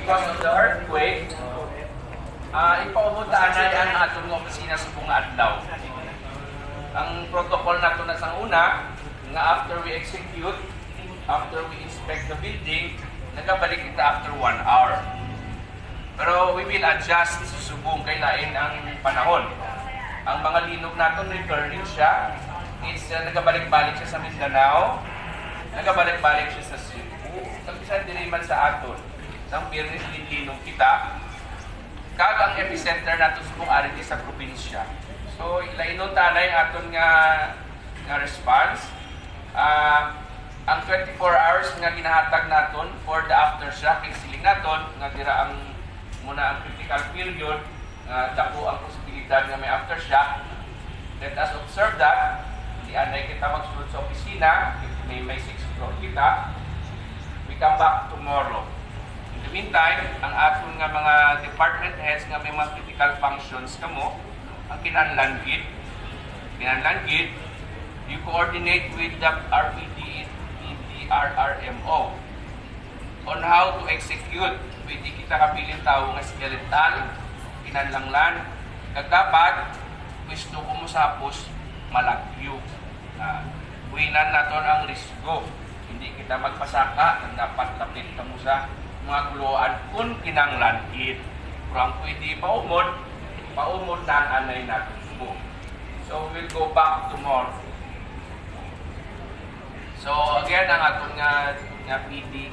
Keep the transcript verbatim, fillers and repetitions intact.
Because of the earthquake, ah, ipaubot ta anay ang aton nga opisina subong nga adlaw. Ang protocol nato na sang una, nga after we execute, after we inspect the building, nagabalik kita after one hour. Pero we will adjust subong kay lain ang panahon. Ang mga linog naton, recurring siya. It's, uh, nagabalik-balik siya sa Mindanao, nagabalik-balik siya sa Cebu, kag bisan diri man sa aton, sang Biyernes, linlinog kita. Kag ang epicenter nato subong ari ni sa probinsya. So, lainon ta anay ang aton nga, nga response. Ah, ang twenty-four hours nga ginahatag naton for the aftershock, kay siling naton nga dira ang muna ang critical period, nga dako ang posibilidad nga may aftershock. Let us observe that. Hindi anay kita magsulod sa opisina, may, may sixth floor kita. We come back tomorrow. In the meantime, ang aton nga mga department heads nga may mga critical functions kamo, ang kinahanglan gid, kinahanglan gid, you coordinate with the R P D, P D R R M O on how to execute. Pwede kita kabilin tawo nga skeletal, kinahanglan, kag dapat pwesto ko mo sa hapos malagyo. Ah, buhinan naton ang risgo. Hindi kita magpasaka nga dapat lapit kamo sa mga guloan kung kinahanglan gid. Pero ang pwede paumod, paumod na ang anay naton subong. So, we'll go back tomorrow. So, again, ang aton nga, nga P D,